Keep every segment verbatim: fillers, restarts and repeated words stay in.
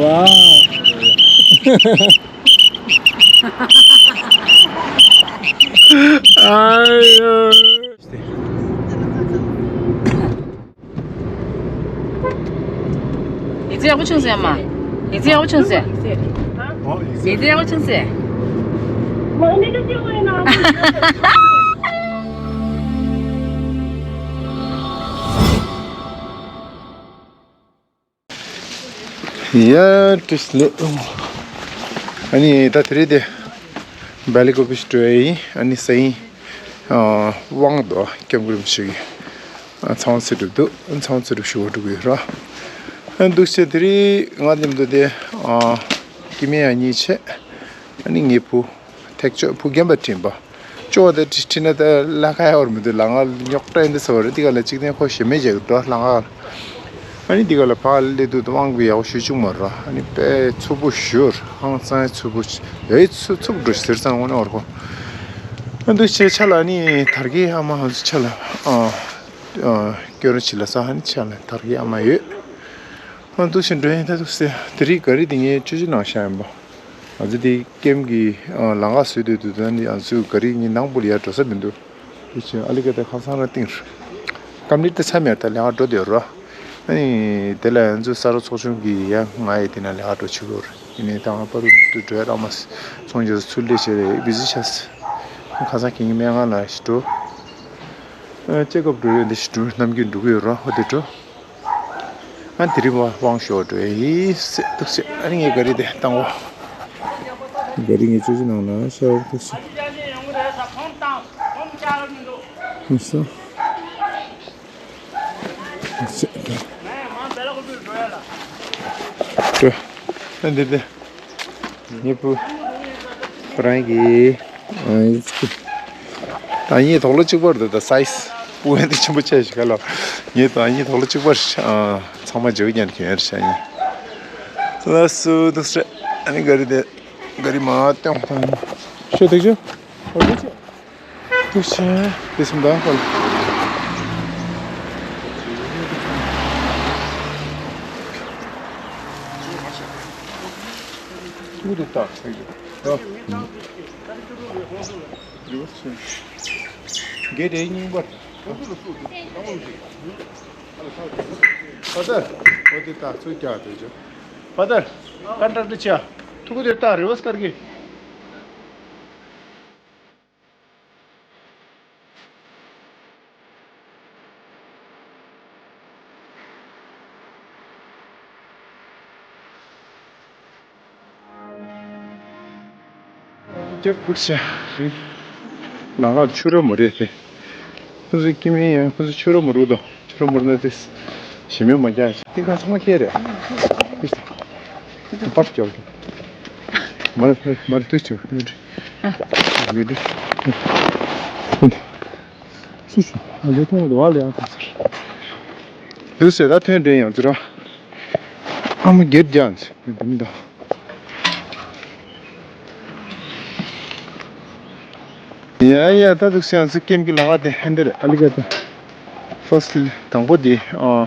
ཨ་ཡོ། ཡིག་ཚད་ཡག་པོ་བྱུང་ཟེར་མ། ཡིག་ཚད་ཡག་པོ་བྱུང་ཟེར། ཡིག་ཚད་ཡག་པོ་བྱུང་ཟེར། ཡ་ཏིས་ལེ། ཨ་ནི་ད་དེ་རེད་དེ། སྦེལ་ཀོབ་ཕི་འགྲོ་ཡ་ཡིན། ཨ་ནི་སའིན་ཨ་དབང་དོ་སྐྱབས་མགོན་རིན་པོ་ཆེ་གི་ཨ་ཚང་ཚེ་སྒྲུབ་འདུག་ཚང་ཚེ་སྒྲུབ་ཞུ་བ་འགྲོ་གི་ཡོད་ར། ཨ་འདུག་བྱས་དེ་རིང་ང་མཉམ་དུ་དེ་ཨ་སྐྱེ་དམན་ཡང་གཉིས་བྱས། ཨ་ནི་ངའི་བུ་ཐེག་མཆོག་བུ་རྒན་པ་དྲན་པ། ཅོ་དེ་ཁྲི་ཁྲི་ན་ད་ལ་ཁ་ཡ་བར་མི་འདུག་ལ་ང་རྙོག་དྲ་ཡིན་འདི་ཚོ་བར་འདི་ག་ལ་གཅིག་ནས་ཁོ་ཞེ་མེད་བྱེད་འགྲོ་ལ་ང་། ཨ་ནི་འདི་ག་ལ་ཕ་ལེ་དུ་དབང་གི་ཡག་ཞུ་བཅུག་མ་ར། ཨ་ནི་དཔེ་འཚུབ་པོ་ཞུར་ཧང་སང་འཚུབ་པོ་ཨེ་འཚུབ་འཚུབ་འགྲོ་ཟེར་ཙང་ངོ་ནས་བར་ཁོ། ཨ་འདུག་བྱས་ཆ་ལ་ཨ་ནི་དར་གྱི་ཨ་མ་ཧང་ཚུ་ཆ་ལ་ཨ་ཨ་སྐྱོ་ར་ཆི་ལ་ས་ཧ་ནི་ཆ་ལ་དར་གྱི་ཨ་མ་ཡོད། ཨ་འདུག་བྱས་འགྲོ་ཡིན་ད་འདུག་ཟེར་དེ་རིང་ག་རི་དེ་ངས་བཅུ་བཅུ་ནང་བཞག་ཡིན་པ། ང་ཚོ་དེ་ཀེམ་གྱི་ཨ་ལམ་ཁ་བཟོས་དུས་དུས་ད་ནི་ང་ཚོའི་ག་རི་གཉིས་ནང་པོ་ལ་ཡར་འགྲོ་ས་མི་འདུག་དེ་བཞིན་ཨ་ལི་ཀ་དེ་ཁ་སང་ར་བཏིང་ར། ཀམ་ལི་ཏི་ཚ་མེད་ད་ལམ་ཁ་འགྲོ་བསྡད་ར། ཨ་ནི་དེ་ལ་ང་ཚོའི་ས་ར་ཚོགས་ཆུང་གི་ཡ་ང་ཡི་དེ་ན་ལམ་ཁ་འགྲོ་ཆུ་གོ་ར། ཡིན་ནའི་ད་ང་པ་རུ་འགྲོ་ཡ་རག་མ་སོང་། ཚོང་རྒྱག་ཚུལ་ལས་བྱས་རེད་བི་ཟི་ཆགས། ཁ་སང་ཁྱེད་ཀྱི་སྨན་ཁང་ལ་ཞིག་འགྲོ། ཨ་ཅེ་ཀབ་འགྲོ་ཡོད་འདི་ཞིག་འགྲོ་ནམ་རྒྱུན་འགྲོ་གི་ཡོད་ར་ཧོ་དེ་འགྲོ། ཨ་དེ་རིང་བ་དབང་ཞོག་འགྲོ་ཡི་སེ་འདུག་སེ། ཨ་ནི་ངས་ག་རི་དེ་བཏང་བ། ག་རི་ངས་ཅོ་ཅི་ནང་ལ་ཤར་འདུག་སེ། འདུག་སེ། འདུག་སེ། འགྲོ། ཨ་འདི་དེ། ངའི་བུ། ཁོ་རང་གི་ཨ་ཡིན་ཙི། ད་ངའི་དོག་ལོ་གཅིག་པ་རེད་ད་སའི་ཛི། སྤུ་ཡན་དེ་ཆེན་པོ་ཆེ་ཞིག་ག་ལ། ངའི་ད་ངའི་དོག་ལོ་གཅིག་པ་རེད། ཨ་ཚང་མ་འཇོག་ཉན་གྱི་ཡོད་རེད་ཤག་ཡིན། ལགས་སོ་འདུག་སེ། ཨ་ནི་ག་རི་དེ། ག་རི་མ་སྟོན། ཤོ་ཐུག་ཤོ། འོ་ཐུག་ཤོ། ཐུག་ཤོ། དེ་སུམ་ད་ཧོལ། ཐུག་དེ་ད། རོ། རི་བར་སི། གེ་དེ་རྙིང་པ། ཕ་དར། འོ་དེ་ད་ཚུར་རྒྱག་དེ་ཅོ། ཕ་དར། ཀན་ཊག་ཊར་ཆ། ཐུག་དེ་ད་རི་བར་སི་ཀར་གི། ཅེ་ཀུར་ཤ། ལམ་ཁ་ཆུ་ར་མོ་རེད་དེ། ཁོ་ཚོ་སྐྱེ་དམན་ཡང་ཁོ་ཚོ་ཆུ་ར་མོ་རུ་དང་ཆུ་ར་མོ་རུ་ན་དེ། ཞི་མི་མ་རྒྱག་ཤ། དེ་ག་ཚང་མ་ཁྱེད་རེད། པར་ཅོག་གི། མར་མར་ཏུ་ཆུ། སུ་སུ། ཨ་ལེ་ཐོང་དུ་བ་ལེ་ཡང་ཐོང་ཟེར། ལུས་ཟེར་ད་ཐོན་འདྲེན་ཡང་ཙི་ར། ཨ་མ་སྒེར་རྒྱག་འདི་མི་ད། ཡ་ཡ་ད་འདུག་སེ་ང་ཚོ་ཀེམ་གྱི་ལམ་ཁ་དེ་ཧན་དེ་རེད། ཨ་ལི་ག་ད། ཕར་སི་ཊི་དང་པོ་དེ་ཨ།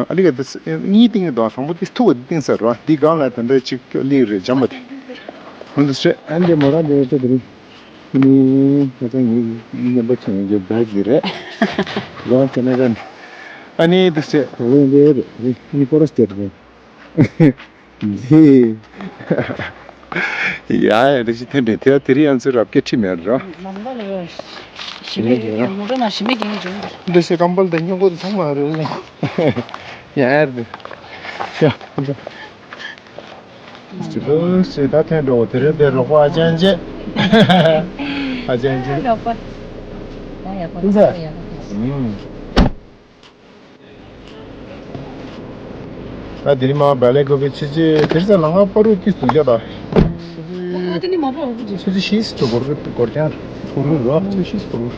ཨ་ལི་ག་ད་གཉིས་བཏིང་གི་འདུག་དང་པོ་དེ་ཐུག་པ་དེ་བཏིང་ཟེར་རོ། འདི་སྒང་ལ་ད་འདྲ་ཅིག་ལིག་རེད་འཇམ་པ་དེ། ཧོན་དུ་སེ་ཨན་དེ་མོ་ར་འདི་རེད་ད་དེ་རིང་། ནི་ད་ལྟ་ངའི་ཉན་པ་ཆེན་གྱི་བེག་འདི་རེད། ལོང་ཁེ་ན་ཌན། ཨ་ནི་འདི་སེ་ད་ལོ་འདི་རེད་ནི་ཕོ་རེ་སི་ཊི་རེད། འདི། ཡ་ཡ་འདི་ཞིག་འཐེན་འདྲེན་དེ་དེ་རིང་ང་ཚོའི་རབ་སྐད་ཁྲིད་མེད་རོ། ནམ་ཟླ་ལ་ཞི་མི་རེད་ཡང་ནམ་ཟླ་ན་ཞི་མི་རྒན་བྱུང་། འདི་སེ་ཀམ་པལ་དང་སྙིང་གོ་དང་ཚང་མ་རེད། ཡ་ཡ་རེད། ཡ། ཅི་ལོ་ཞེ་ད་ཐོན་འགྲོ་དེ་རིང་དེ་རོགས་པ་ཅན་ཅེ། ཨ་ཅན་ཅེ། རོགས་པ། ད་ཡག་པོ་ད་ཡག་པོ། ད་དེ་རིང་མ་བལ་ལེ་གོ་གི་ཆུ་ཆུ་དེར་ས་ལང་ང་པ་རུ་ཏི་སུ་ཡ་ད། ཨ་དེ་ནི་མ་པ་འོ་ཆུ་ཆུ་ཤིས་ཆུ་གོར་གོར་ཀྱང་གོར་རུ་རོ་ཆུ་ཤིས་གོར་རུ།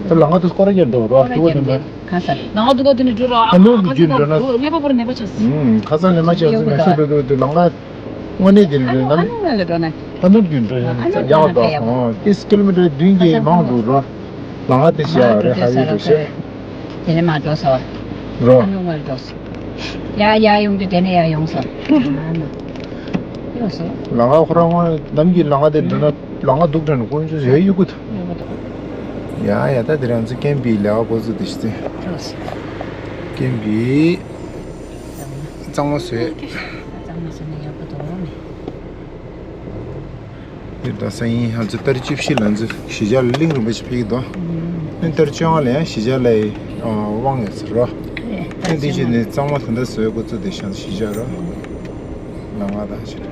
ད་ལང་ང་དུ་སྐོར་རྒྱབ་འགྲོ་རོ་དུ་བ་དུ་མ། ཁ་ས་ལང་ང་དུ་ག་དེ་ནི་འགྲོ་རོ་ཨ་ནོར་གྱི་རྒྱུན་འགྲོ་ན། ལེ་པ་པོར་ནེ་པ་ཆ་སི། ཁ་ས་ལེ་མ་ཆ་སི་ངས་ཤི་དུ་དུ་དུ་ལང་ང་། དངོས་གནས་དེ་རིང་ཨ་ནུ་ཨ་ནུ་ལ་འགྲོ་ན། ཨ་ནུ་རྒྱུན་འགྲོ་ཡང་ཨ་ནུ་ཡག་པོ་འགྲོ་ཡག་པོ། ཨོ་ཏིས་ཀི་ལོ་མི་ཊར་བདུན་གྱི་མང་འདུག་རོ། ལང་ང་དེ་ཤི་ཡ་རེ་ཧ་ཡི་རེ་ཤི། དེ་ནས་མ་འགྲོ་ས་བ། རོ། ཨ་ནུ་ང་འགྲོ་ས། ཡ་ཡ་ཡོང་དུས་དེ་ནས་ཡ་ཡོང་སོང་། ཡོང་སོང་། ལམ་ཁ་ཁོ་རང་ནམ་གྱི་ལམ་ཁ་དེ་འགྲོ་ན་ལམ་ཁ་སྡུག་དྲན་དཀོན་མཆོག་ཟེར་ཡོད་གི་འདུག་ཡོང་གི་འདུག་ཡ་ཡ། ད་དེ་རང་ཚོ་ཀེམ་པི་ལས་ཀ་འགོ་བཙུགས་དེ་ཤི་ཚེ། ཡོང་སོང་། ཀེམ་པི་གཙང་མ་བཟོས། གཙང་མ་བཟོས་ནས་ཡག་པོ་འདུག་འདིར་ད་སང་ཉིན་ང་ཚོ་ཏ་རིག་བཅུ་བཞི་ལ་ང་ཚོ་གཞིས་ཆགས་ལ་གླིང་རིན་པོ་ཆེ་ཕེབས་ཀྱི་འདུག་ཨ་ནི་ཏ་རིག་བཅོ་ལྔ་ལ་ཡང་གཞིས་ཆགས་ལ་དབང་ཡོད་ཟེར་རོ། ཨ་ནི་འདི་བཞིན་ནི་གཙང་མ་དེ་འདྲ་བཟོས་འགོ་བཙུགས་དེ་ཤང་གཞིས་ཆགས་རོ། ལམ་ཁ་དང་ཕྱིར།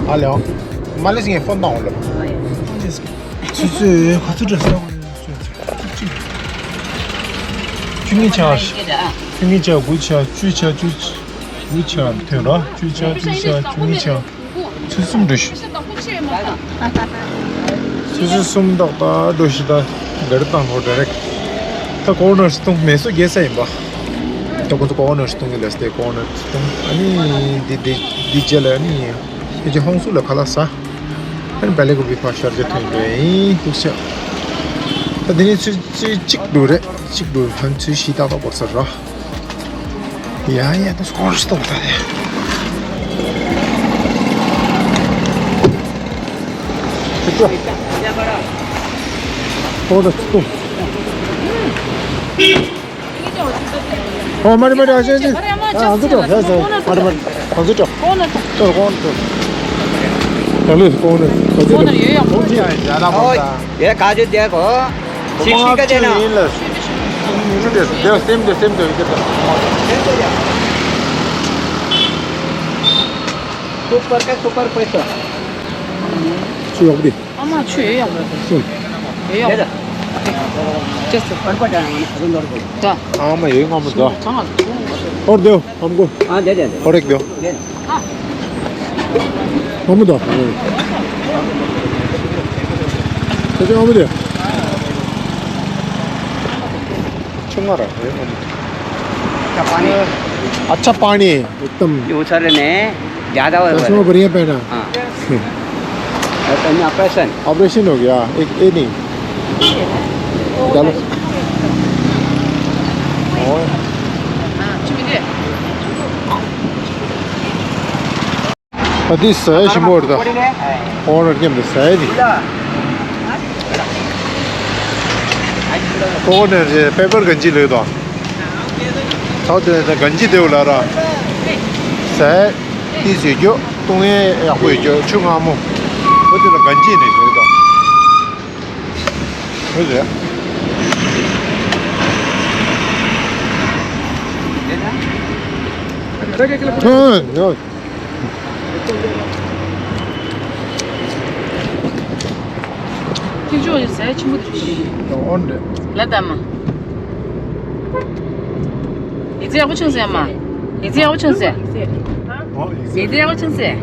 ཨ་ལེའོ། མ་ལེ་སི་ངས་ཕོན་བཏང་འོང་ལོ། ཨ་ཡ། ཆུ་ཚོད་ག་ཚོད་འདྲ་ཟེར་བ་ཡིན། བཅུ་གཉིས་ཆགས། བཅུ་གཉིས་ཆགས། དགུ་ཆགས། བཅུ་ཆགས། བཅུ་དགུ་ཆགས་ཐོན་རོགས། བཅུ་ཆགས། བཅུ་ཆགས། བཅུ་གཉིས་ཆགས། ཆུ་ཚོད་གསུམ་འགྲོ་ཤི། ཆུ་ཚོད་གསུམ་ཏག་ཏག་འགྲོ་ཤི། ད་ག་རེ་བཏང་ཧོ་ཌའི་རེག་ད་ཀོ་ནར་སི་གཏོང་མེ་སོ་རྒྱས་ས་ཡིན་པ། ད་ཁོ་ཚོ་ཀོ་ནར་སི་གཏོང་གི་ལས་ཏེ་ཀོ་ནར་སི་གཏོང་། ཨ་ནི་འདི་འདི་འདི་རྗེས་ལ་ཨ་ནི་ཁྱེད་ཀྱི་ཧོང་སུ་ལ་ཁ་ལག་ཟ། ཨ་ནི་བལ་ལེ་གོ་བི་ཕར་ཤར་རྒྱག་ཐོན་པ་ཡིན། ཐུགས་ཆེ། ད་འདི་ནས་ཚུར་ཚུར་གཅིག་འགྲོ་རེད། གཅིག་འགྲོ་ཧན་ཚུར་ཤི་ཏག་ཏག་བོར་ས་ར། ཡ་ཡ། ད་སྐོར་སྟོང་ད་ཡ། ཁྱོད་ཚོ། སྐོར་སྟོང་། ཨོ་མ་རེད་མ་རེད། ཨ་ཅེ་ཅེ། ཨ་ང་ཚོ་འགྲོ། ཡ་ཟེར། མ་རེད་མ་རེད། ང་ཚོ་འགྲོ། ཁོང་ནས་ཁོང་ནས་ཁོང་ནས་ཁོང་ནས་ཡོད་ཡང་ཁོང་ཅི་ཡང་ཡ་ད་ཁོང་ད། ཡ་ག་ཅོ་དེ་གོ། ཤིག་ཤིག་ག་དེ་ན། ཡིན་ལ། ཡིན་དེ་དེ་སེམས་དེ་སེམས་དེ་དེ། སུ་པར་ཀ་སུ་པར་ཕེ་སོ། ཆུ་ཡོག་པི། ཨ་མ་ཆུ་ཡོད་ཡང་། ཆུ། ཡོད་ཡང་། ཅེས་སུ། པར་པ་ད་ཡང་ན་ཁ་ཚོན་འདོར་གོ། ད། ཨ་མ་ཡོད་ང་མ་ད། ཚང་མ། ཨོར་དེའོ། ཧམ་གོ། ཨ་དེ་དེ་དེ། ཧོ་རེག་དེའོ། དེ། ཨ་མ་དེ། དེ་ཨ་མ་དེ། ཆུང་ང་ར་རེད་ཨ་མ། अच्छा पानी। अच्छा पानी। एकदम। ये उतर ने ज़्यादा हो चश्मा गया। बढ़िया पहना। हाँ। तो अपना ऑपरेशन। ऑपरेशन हो गया। एक ये नहीं। चलो। और ཨ་འདི་ཟས་ཞིམ་པོ་རེད་ད། ཁོང་རང་སྐྱེམས་འདི་ཟས་ནི། ཁོང་ནས་རེད་པེ་པར་གན་ཅི་ལོས་དང་། ཚའོ་དེ་ནས་གན་ཅི་དེའུ་ལ་ར། ཟས་ཏི་ཟེར་རྒྱུ་བཏུང་ཡས་ཡག་པོ་ཡོད་རྒྱུ་ཆུ་མངར་མོ། ཨོ་དེ་ལ་གན་ཅི་ནས་ཞོལ་དང་། ཨོ་རེད། ཨོ་ཡོད། ཁྱེད་ཚོ་ཡི་ཟས་ཆེན་པོ་དེ་ཞིག་ཨོ་འདྲ། ལ་ད་མ། ཡི་ཙི་ཡག་པོ་བྱུང་ཟེར་མ། ཡི་ཙི་ཡག་པོ་བྱུང་ཟེར། ཨོ་ཡི་ཙི་ཡག་པོ་བྱུང་ཟེར།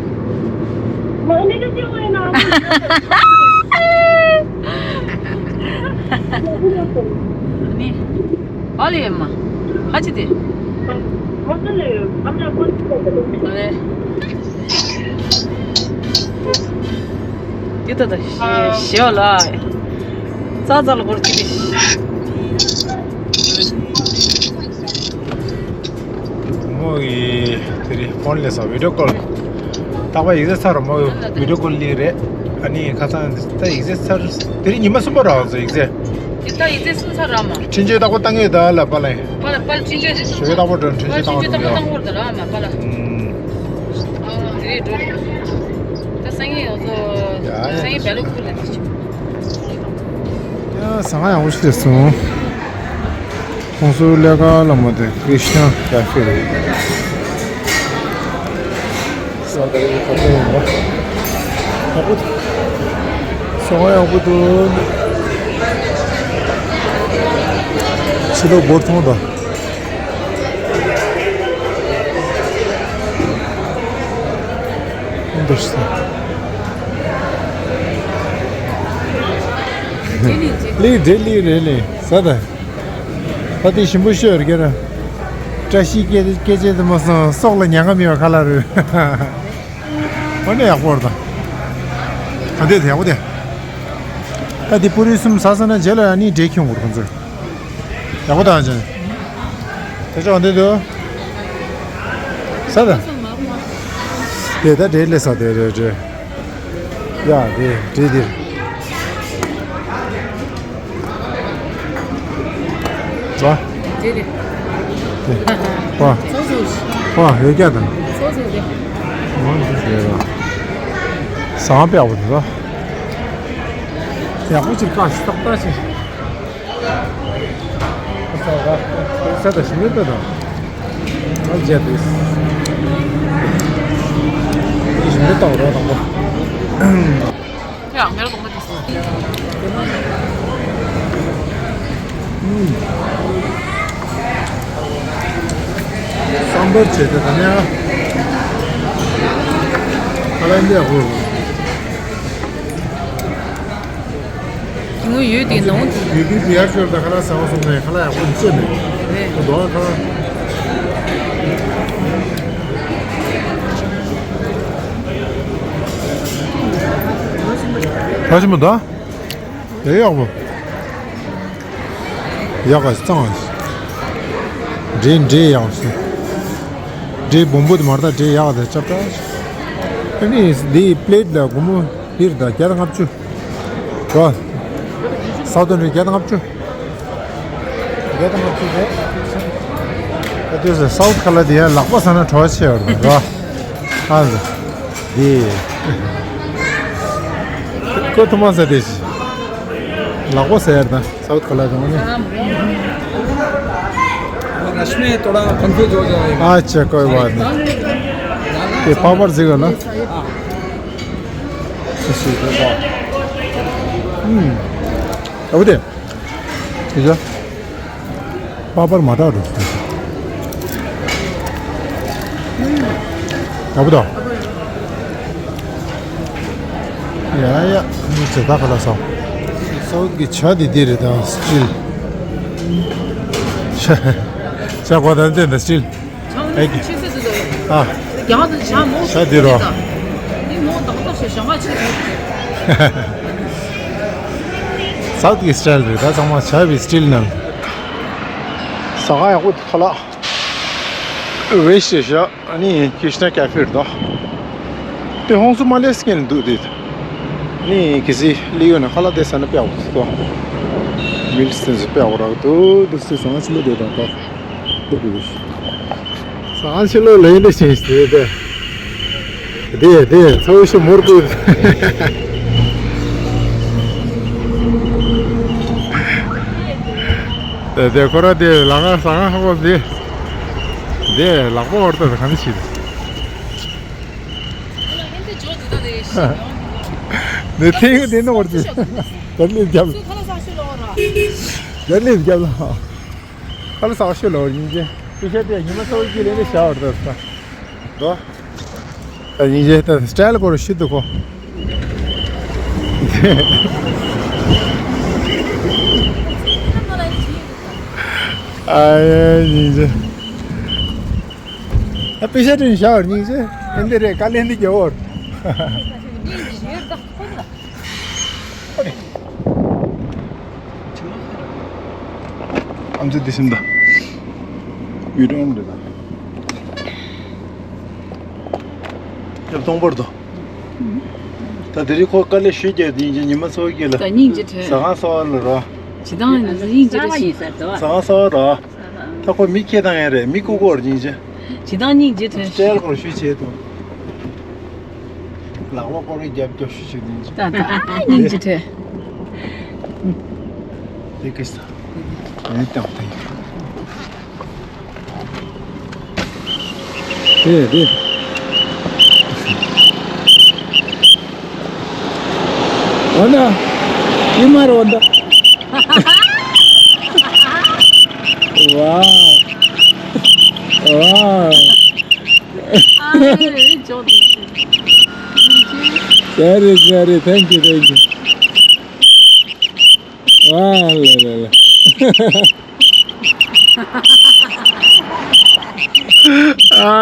ནི། ཨ་ལེ་མ། ཧ་ཅི་དེ། ཨ་ལེ། དེ་ད་ད་ཞེ་བ་ལ། ཙ་ཙ་ལ་གོར་ཅི་དེ། མོ་ཡི་དེ་རི་ཕོན་ལས་ས་བི་ཌིའོ་ཀོལ། རྟག་པར་ཡིག་ཚད་ཚར་རོ་མོ་བི་ཌིའོ་ཀོལ་ལི་རེད། ཨ་ནི་ཁ་སང་ད་ཡིག་ཚད་ཚར། དེ་རིང་ཉི་མ་གསུམ་པ་རག་སོང་ཡིག་ཚད། ད་ཡིག་ཚད་གསུམ་ཚར་རག་མ། འཕྲིན་བཅོལ་རྟག་པར་བཏང་གི་ཡོད་ད་ལ་པ་ལ། པ་ལ་པ་ལ་འཕྲིན་བཅོལ། ཞོགས་ཀས་རྟག་པར་འགྲོ་འཕྲིན་བཅོལ་བཏང་བ་འགྲོ་ཡོད། ད་ལ་མ་པ་ལ། ཨུམ། ཨ་རེད་འགྲོ་རེད། ད་སང་ཉིན་ཡོང་ཚོ། ཡ་ཡ། སང་ཉིན་བལ་ལུག་ཁུལ་ལ་འདི་ཆུ། ཡ་ཟ་ཁང་ཡག་པོ་ཞིག་སླེབས་སོང་། ཁོང་ཚོའི་ལས་ཀ་ལ་མ་དེ་ཀྲིཤ་ན་ཀ་ཧྥེ་རེད། ཟ་ཁང་ཡག་པོ་འདུག་ཟ་ཁང་ཡག་པོ་འདུག་ཕྱི་ལོགས་སྒོ་མཐོང་དང་། འདུག་ཟེར། ལི་འདྲེ་ལི་རེད་ལི་ས་ད། ད་དེ་ཞིམ་པོ་ཤོད་རྒྱ་ར། བཀྲ་ཤིས་སྐྱེ་སྐྱེ་ཆེད་དུ་མ་སོང་སྲོག་ལ་ཉེན་ཁ་མེད་པ་ཁ་ལག་རེད། ཨ་ནི་ཡག་པོ་རེད་ད། ད་དེ་ཡག་པོ་དེ། ད་དེ་པུ་རི་གསུམ་ཟ་ས་ན་རྗེས་ལ་ཨ་ནི་འདྲེ་ཁྱོང་འགོར་ཁོང་ཚོས། ཡག་པོ་དང་ཅན། དེ་ཅོག་འདི་དུ། ས་ད། དེ་ད་འདྲེ་ལས་ས་དེ་རེད་རེད། ཡ་དེ་འདྲེ་དེ། ཅོ། དེ་རེད། དེ། པ། སོ་སོ། པ་ཡོད་ཀྱ་དང་། སོ་སོ་རེད། མང་ཆེ་ཟེར་ར། ཟངས་པའི་ཨ་བོ་དེ་ད། ཡག་པོ་ཅིག་བཀག་ཤི་ཏག་ཏག་ཅིག་ས་ད་ཞིམ་མེད་པ་དང་། ཨ་ཇ་དེ། ཞིམ་མེད་དང་རོ་དང་པོ། ཡང་མེར་གོང་མ་དེ། སམ་བར་བྱས་ཏེ་ད་ནས་ཨ། ཁ་ལག་འདི་ཡག་པོ། དེ་སྔོན་ཡོད་དེ་ནང་དེ། ཡོད་དུས་དེ་ཡར་ཤོར་ད་ཁ་ལག་ཟ་བ་སོང་ནས་ཁ་ལག་ཡག་པོ་བཅད་མེད། རེད། དོ་ཁ་ལག་ཕ་ཆི་མོ་ད། དེ་ཡག་པོ། ཡག་ག་གཙང་བ། འདྲེ་འདྲེ་ཡག་སོ། འདྲེ་སྦོམ་པོ་དེ་མར་ད་འདྲེ་ཡག་དེ་ཅབ་ཏ། ཨ་ནི་འདི་པླེ་ཊི་ལ་སྒོར་མོ་འདིར་ད་བརྒྱ་དང་ལྔ་བཅུ། རོ། ས་དོན་རེ་བརྒྱ་དང་ལྔ་བཅུ། བརྒྱ་དང་ལྔ་བཅུ་རེད། ཨ་དུས་སུ་སའུ་ཐི་ཁ་ལག་དེ་ཡང་ལག་པ་ཟ་ན་བྲོ་བ་ཆེ་བར་རོ། ཨ་ལ། དེ། ཁོ་ཐུ་མ་ཟ་དེ་ཞིག་ལག་པ་ཟ་ཡར་དང་། साउथ कला गांव में। रश में थोड़ा कंफ्यूज हो जाएगा। अच्छा, कोई बात नहीं। ये पापड़ जी का ना? हाँ। हम्म। अब दे। ठीक है। पापड़ मटा दो। अब दो। ཡ་ཡ། མི་ཚེ་ད་ག་ལ་སོང་། སོག་གི་ཆ་དེ་འདི་རེད་ད་སྤྱིལ། ཆ་ཆ་གོ་ད་འདི་ད་སྤྱིལ། ཨེ་ཀི། ཨ། ཆ་འདི་རོ། སའུ་ཐི་གི་སི་ཊལ་རེད་ད་ཚང་མ་ཆ་བའི་སྤྱིལ་ནང་། ཟ་ཁང་ཡག་པོ་ཁ་ལག་ཝེ་ཤི་ཤ། ཨ་ནི་ཀྲིཤ་ན་ཀ་ཧྥེ་རེད་དོ། དེ་ཧོང་སུ་མ་ལེ་སི་ཀན་འདུག་དེ། ཨ་ནི་གི་སི་ལི་ཡོད་ན་ཁ་ལག་དེ་ས་ན་དཔེ་ཡག་པོ་འདུག་མིལ་སི་དེ་ཚོ་དཔེ་ཡག་པོ་རག་འདུག་འདུག་སེ་ཟ་ང་ཕྱི་ལོ་དེ་དང་ད་འདུག་དགོས་ཤི། ཟ་ང་ཕྱི་ལོ་ལེན་དེ་ཤེས་ཤི་དེ་དེ། དེ་དེ་ཚ་བོ་ཤི་མོར་པོ། དེ་དེ་ཁོ་ར་དེ་ལ་ང་ཟ་ང་ཧ་གོ་དེ། དེ་ལག་པ་བར་དུ་གང་ཞིག་ནི་ཐེངས་དེ་ནོར་གྱི། དེ་ལས་རྒྱབ། དེ་ལས་རྒྱབ་ལ། ཁ་ལ་ས་ཤོད་ལོ་ར་ཉིན་རྗེ། དེ་བཤད་དེ་ཉི་མ་ཚོགས་ཀྱི་ལས་ནི་བྱ་བར་དོར་ས། རོ། ད་ཉིན་རྗེ་ད་སི་ཊལ་སྐོར་ཤི་འདུག་གོ། ཨ་ཡེ་ཉིན་རྗེ། ཨ་པེ་ཤ་དྲིན་ཤ་བར་སྙིང་རྗེ། ཨེ་འདི་རེད་ཀ་ལན་འདི་རྒྱ་བོར། ཨམ་ཙི་དི་སིམ་ད། ཡུ་ཏོན་འདི་ད། ཡབ་སྟོང་པར་དོ། ད་དེ་རིང་ཁོ་དཀའ་ལས་ཞུས་རྒྱབ་དེ་ཡིན་ཅིང་ཉི་མ་ཚོགས་ཀྱི་ལ། ད་སྙིང་རྗེ་ཐོན། ཟ་ཁང་གསར་པ་ལ་རོ། ཇི་ལྟར་ཡིན་ན་སྙིང་རྗེ་ཐོན་ཞིང་ཟེར་དོ། ཟ་ཁང་གསར་པ་རོ། ད་ཁོ་མི་ཁྱེད་དང་ཡང་རེད་མི་ལྐུགས་སྐོར་སྙིང་རྗེ། ཇི་ལྟར་སྙིང་རྗེ་ཐོན་ཞིང་། སྤྲེལ་སྐོར་ཞུས་བྱེད་དོ། ལག་པ་སྐོར་རེ་རྒྱབ་རྒྱབ་ཞུས་བྱེད་དོ་སྙིང་རྗེ། ད་ད་སྙིང་རྗེ་ཐོན། དེ་ཀི་སྟ། ཡིན་དང་དེ་ཡིན། དེ་དེ། འོ་ན། ཨི་མ་རོ་འདི། ཝའོ། ཝའོ། ཨ་རེ་རེ་ཅོ་དེ། Very, very, thank you, thank you. ཨ་ལེ་ལེ་ལེ། ཨ་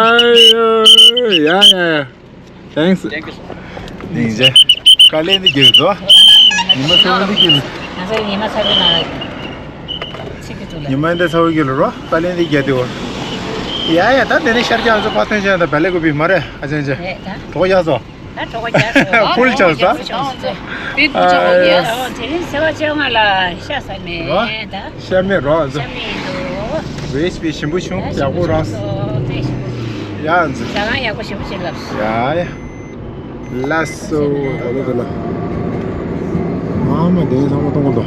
ཡོ། ཡ་ཡ་ཡ། Thanks. Thank you, sir. ཉིན་རེ། དཀའ་ལས་འདི་རྒྱག་དོ། ཉི་མ་ཚ་བོ་འདི་རྒྱག་ང་ཚོ་ཉི་མ་ཚ་བོའི་ནང་ལ་ཚིག་གི་ཚུལ་ལ། ཉི་མ་འདི་ཚ་བོ་རྒྱག་ལ་རོ། དཀའ་ལས་འདི་རྒྱག་དེ་བོ། ཡ་ཡ། ད་དེ་ནས་ཤར་རྒྱག་ང་ཚོ་ཕ་ཐོན་ཅན་དང་བལ་ལེ་གུ་བི་མ་རེད། ཨ་ཅན་ཅན། རེད་ད། གྲོགས་རྒྱག་སོ། ད་གྲོགས་རྒྱག་སོ། ཕུལ་ཆགས་ས། དེ་ཕུལ་ཆགས་ཡ། དེ་རིང་སེ་བ་བཅོ་ལྔ་ལ་ཤ་ཟ་མེད་ད། ཤ་མེད་རོ། ཤ་མེད་འདུག་བེ་ཤི་བི་ཞིམ་པོ་བྱུང་། ཡག་པོ་རང་སོ། དེ་ཞིམ་པོ། ཡ་ཟ། ཟ་ཁང་ཡག་པོ་ཞིམ་པོ་ཞིག་ལབ་སོ། ཡ་ཡ། ལགས་སོ། ད་ལོ་ད་ལོ། ཨ་མ་དེ་ཚང་མ་གཏོང་གོ་དོ།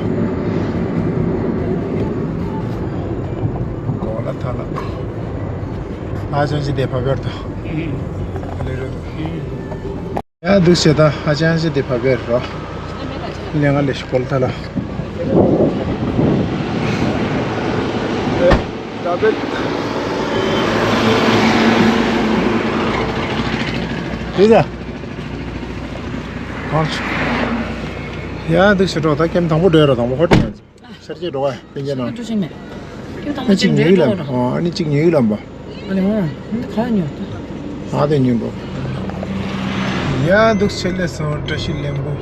གོ་ལ་ཐ་ལ། ཨ་ཅང་ཅི་དེ་ཕ་བེར་དོ། ལེ་རེ་དོ། ཡ་འདུག་བྱས་ད་ཧ་ཅང་ཅི་དེ་ཕ་བེར་རོ། ལས་ང་ལས་ཤི་གོལ་ཐ་ལ། རེད་ད། གང་བྱུང་། ཡ་འདུག་བྱས་འགྲོ་ད་ཀེམ་དང་པོ་འགྲོ་ཡ་རོ། དང་པོ་ཧོ་ཏེ། ཤར་རྒྱས་འགྲོ་བ་སྤུན་ཀྱག་ནང་། ཤར་རྒྱས་འགྲོ་ཞིག་མེད། ཁྱོད་དང་པོ་ཨ་གཅིག་ཉལ་ལ། ཨ་ནི་གཅིག་ཉལ་ལ་འབའ། ཨ་ནི་འོ། འདི་ག་ཉོ། ཨ་དེ་ཉོ་འགྲོ། ཡ་འདུག་ཆེ་ལེ་སོང་། བཀྲ་ཤིས་ལྷུན་པོ།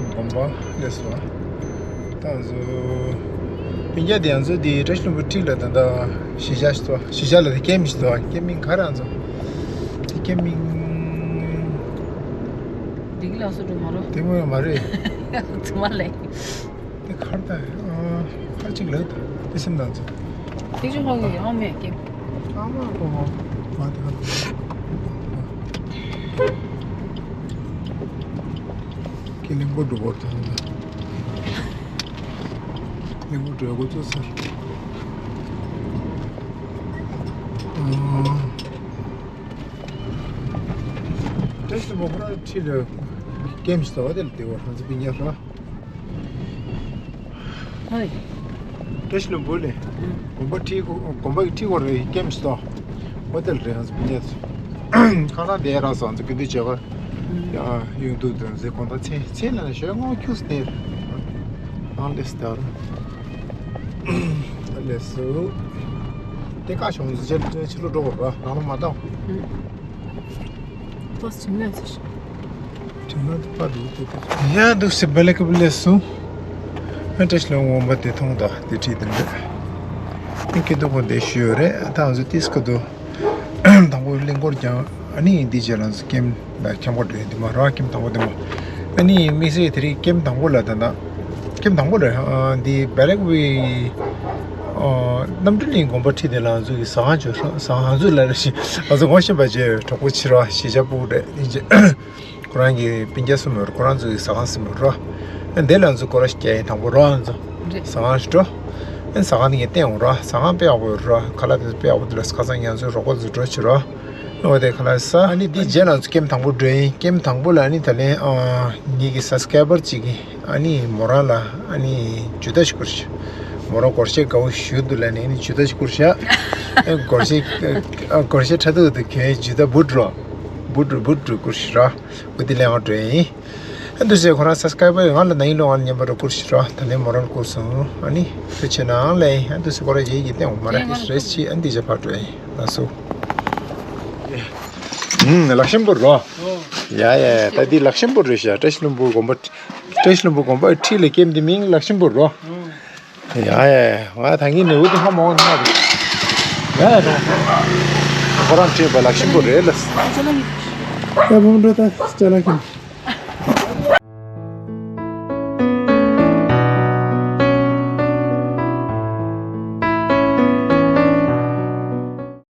དགོན་པ་ལེ་སོང་། ད་ཚོ། སྤུན་ཀྱག་དེ་ཡང་ཚོ་དེ་བཀྲ་ཤིས་ལྷུན་པོ་འཁྲིས་ལ་ད་ད་གཞིས་ཆགས་ཚོ་གཞིས་ཆགས་ལ་དེ་ཀེམ་ཞིག་ཚོ་ཀེམ་མིང་ག་རང་ཚོ། དེ་ཀེམ་མིང་། འདི་གི་ལ་སོ་འགྲོ་མ་རོ། དེ་མོ་ཡང་མ་རེད། ཚུ་མ་ལེ། དེ་ཁར་ད། ཨ། ཁར་ཅིག་ལེགས་ད། དེ་སེམས་དང་ཚོ། དེ་ཅུང་ཧོ་གི་ཨ་མེ་ཀེ། ཨ་མ་ཀོ་ཧོ། མ་དེ་ཁར། ཀེ་ལིང་པོ་འགྲོ་བར་དང་ད། ལིང་པོ་འགྲོ་གོ་ཚོ་སར། ཨ། བཀྲ་ཤིས་ལྷུན་པོ་ཁོ་རང་ཁྲིད་ལ་ཀེམ་ཞིག་ཟ་བ་དེ་ལ་བདེ་བ་ཧང་ཚ་པི་ཉ་ར། ཧོ། བཀྲ་ཤིས་ལྷུན་པོ་ལས། དགོན་པ་ཁྲིད་གོ་དགོན་པ་གི་ཁྲིད་གོ་རེ་ཀེམ་ཞིག་ཟ། ཧོ་ཏེལ་རེ་ཧང་ཚ་པི་ཉ་ཚོ། ཁ་སང་དེ་རང་སོང་ཚོ་གི་དུས་བྱས་པ། ཡང་ཡོང་དུས་དོན་ཚེ་གོང་ད་ཚེ་ཚེ་ལ་ཞོལ་ངོ་ཁྱུགས་ཏེ། ཨང་ལེ་སི་ཏར། ལེ་སུ། དེ་ཀ་ཤོང་ཟི་ཅེར་ཅེར་ཕྱི་ལོ་འགྲོ་བར་རང་ལ་མ་བཏང་། ཏོས་ཁྲིམས་ལན་ཚེ། ཁྲིམས་ལན་དུ་པ་དུ་དུ་དུ། ཡ་འདུག་སེ་བལ་ལེ་ཀི་བུ་ལེ་སུ། ཨ་བཀྲ་ཤིས་ལྷུན་པོ་དེ་མཐོང་དང་དེ་ཁྲིད་དེ་འདྲ། ཨ་ཀི་དུ་གོ་དེ་ཞུ་ཡོད་རེད། ད་ང་ཚོ་ཏིས་ཀ་དུ། དང་པོ་གླིང་སྐོར་ཀྱང་ཨ་ནི་འདི་རྗེས་ལ་ཀེམ་ལ་འཁྱམ་པོ་འགྲོ་ཡིན་དུ་མ་ར། ཀེམ་དང་པོ་དེ་མ་ཨ་ནི་དམིགས་བསལ་དེ་རིང་ཀེམ་དང་པོ་ལ་ད་ད་ཀེམ་དང་པོ་ལ་འདི་བེ་རེག་བི་རྣམ་གྲོལ་གླིང་དགོན་པ་ཁྲིད་དེ་ལ་ང་ཚོ་གི་ཟ་ཁང་བྱོས་ཟ་ཁང་ཚོ་ལ་རེ་ཞིག་ང་ཚོ་ངོ་ཤེས་པ་བྱས་གྲོགས་པོ་ཕྱི་ར་གཞིས་ཆགས་སྤུ་གུ་རེད། ཁོ་རང་གི་སྤུན་ཀྱག་སུ་མོར་ཁོ་རང་ཚོ་གི་ཟ་ཁང་སུ་མོར་རོ། འདི་ལ་ང་ཚོ་སྐོར་ར་ཞིག་རྒྱག་ཡིན་དང་པོ་རོ་ང་ཚོ་ཟ་ཁང་ཞིག་འགྲོ། ཨེ་ཟ་ཁང་དེ་ངས་བསྟན་འོང་ར། ཟ་ཁང་དཔེ་ཡག་པོ་ཡོད་ར། ཁ་ལག་དེ་ཚོ་དཔེ་ཡག་པོ་འདུག་ལ། ཁ་སང་ང་ཚོའི་རོགས་པ་ཚོ་འགྲོ་ཕྱིར་ར། འོ་དེ་ཁ་ལག་ཟ། ཨ་ནི་འདི་རྗེས་ལ་ང་ཚོ་ཀེམ་དང་པོ་འགྲོ་ཡིན། ཀེམ་དང་པོ་ལ་ཨ་ནི་ད་ལན་ཨ་ངེད་ཀྱི་སབ་སི་ཀ་རའི་བར་གཅིག་གིས་ཨ་ནི་མོ་རང་ལ་ཨ་ནི་ཇུ་ཏ་ཞིག་བསྐུར་ཤག་མོ་རང་སྒོར་གཞས་དགའ་བོ་ཞུ་འདུག་ལ་ནི་ཨ་ནི་ཇུ་ཏ་ཞིག་བསྐུར་ཤག་ཨེ་སྒོར་གཞས་ཨ་སྒོར་གཞས་ཁྲ་ཐུག་ཏུ་གྱོན་ཇུ་ཏ་བུད་འགྲོ། བུད་འགྲོ་བུད་འགྲོ་བསྐུར་ཤག་ར། འོ་དེ་ལས་ང་འགྲོ་ཡིན། ཨ་འདུག་སེ་ཁོ་རང་སབ་སི་ཀ་རའི་བར་ང་ལ་ན་ཡིན་ལོ་ང་ལ་མཉམ་པར་བསྐུར་ཤག་ར། ད་ནི་མོ་རང་བསྐུར་སོང་། ཨ་ནི་ཐུགས་ཆེ་ནང་ལ་ཡིན། ཨ་འདུག་སེ་ཁོ་རང་ཡིད་ཀྱི་སྟེང་འོང་མ་ར། ཨེ་རེས་ཅི་ཨ་འདི་ཅག་ཕར་འགྲོ་ཡིན། ལགས་སོ། ཧུམ། ལག་ཤམ་བུ་རོ། ཡ་ཡ་ཡ། ད་འདི་ལག་ཤམ་བུ་རེད་ཤག་བཀྲ་ཤིས་ལྷུན་པོ་དགོན་པ། བཀྲ་ཤིས་ལྷུན་པོ་དགོན་པ་ཁྲིད་ལ་ཀེམ་འདི་མིང་ལག་ཤམ་བུ་རོ། ཡ་ཡ་ཡ། ང་ད་གིན་ནས་འུ་དུ་ཧ་མ་འོང་ན་རེད། ཡ་ཡ་འགྲོ། ཁོ་རང་ཁྲིད་པ་ལག་ཤམ་བུ་རེད་ལ། ཡ་བུ་འགྲོ་ད་ཅ་ལག་ཁྱེར།